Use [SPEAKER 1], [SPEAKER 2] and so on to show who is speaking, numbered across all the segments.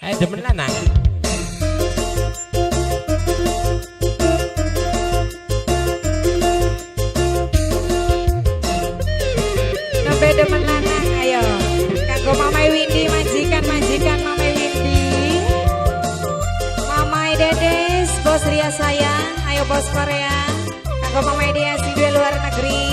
[SPEAKER 1] Ayo demen lanang.
[SPEAKER 2] Nembe demen lanang ayo. Kanggo Mamai Windy majikan Mamai Windy. Mamai Dedes, Bos Ria sayang, ayo Bos Korea. Kanggo Mamai Dia sing duwe luar negeri.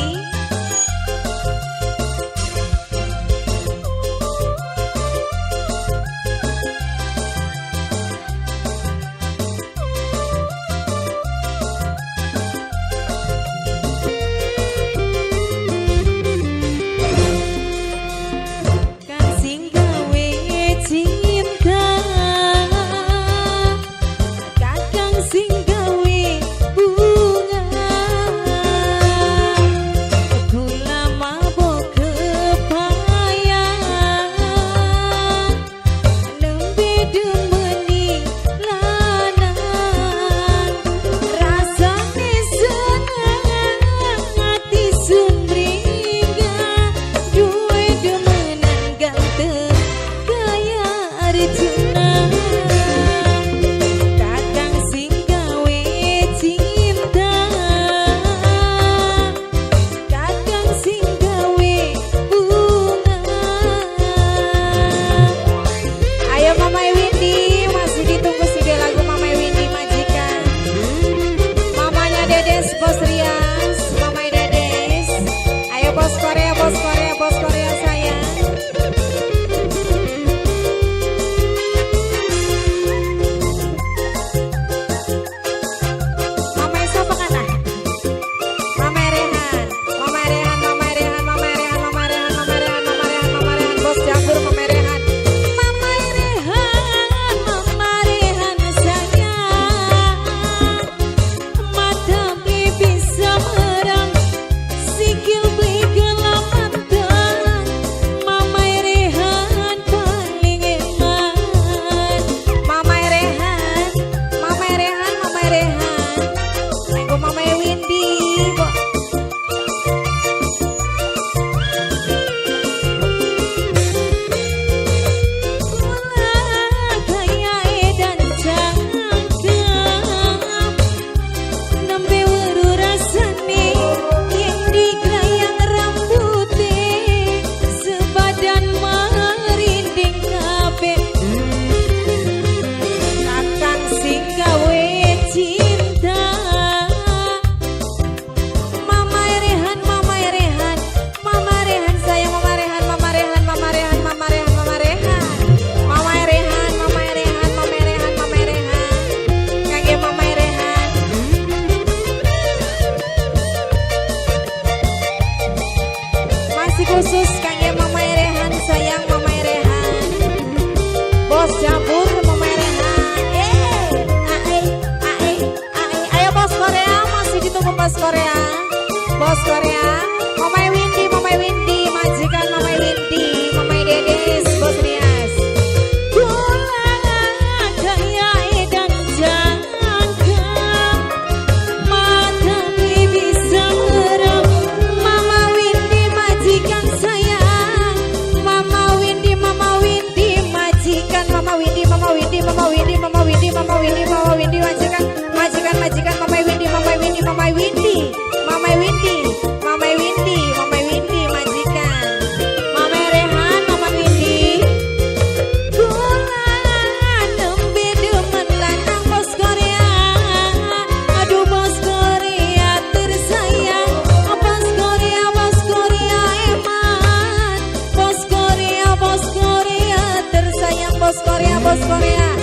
[SPEAKER 2] Kang sing gawe cinta, kakang sing gawe bunga, kula mabok kepayan, nembe demeni lanang, rasane seneng ati sumringah, duwe demenan ganteng kaya Arjuna. Kakang sing gawe cinta, kakang sing gawe bunga. Ayo Mamai Windy, masih ditunggu sih dia lagu Mamai Windy majikan. Mamanya Dedes Bos Rias, Mamai Dedes. Ayo Bos Korea, Bos Korea, Bos Korea sayang. Mamai siapa kana? Mamai Rehan, Mamai Rehan, Mamai Rehan, Mamai Rehan, Mamai Rehan, Mamai Rehan, Mamai Rehan, Mamai Rehan, Bos Jabur, Mamai Rehan. Mamai Rehan, Mamai Rehan sayang. Mata beli bisa merang, sikil beli gelamantang. Mamai Rehan paling eman. Mamai Rehan, Mamai Rehan, Mamai Rehan. Kanggo Mamai Windy, kok. Kula kaya edan cakep, nembe weru rasane yen digrayang rambute, sebadan merinding kabeh. Kakang sing gawe cinta, Mamai Rehan, Mamai Rehan, Mama Rehan sayang, Mama Rehan, Mama Rehan, Mama Rehan, Mama Rehan, Mama Rehan, Mamai Rehan, Mamai Rehan, Mamai Rehan, Mamai Rehan, kangge Mamai Rehan. Masih khusus kangge Mamai Rehan sayang, Mamai Rehan. Bos Jabur, Mamai Rehan. Ae, ae, ae. Ayo Bos Korea, masih ditunggu Bos Korea. Bos Korea, Mamai Windy, Mamai Windy, majikan Mamai Windy, Mamai Dedes, Bos Rias. Kula kaya edan cakep, mata beli bisa merem. Mama Windy majikan sayang, Mama Windy, Mama Windy majikan, Mama Windy, Mama Windy, Mama Windy, Mama Windy, Mama Windy, Mama Windy majikan, majikan, majikan, Mama Windy, Mama Windy, Mama Windy, Mama Windy, Mama Windy, Mama Windy majikan, Mama Rehan, Mama Windy. Kula nembe demen lanang Bos Korea, aduh Bos Korea tersayang, Bos Korea, Bos Korea eman, Bos Korea, Bos Korea tersayang, Bos Korea, Bos Korea.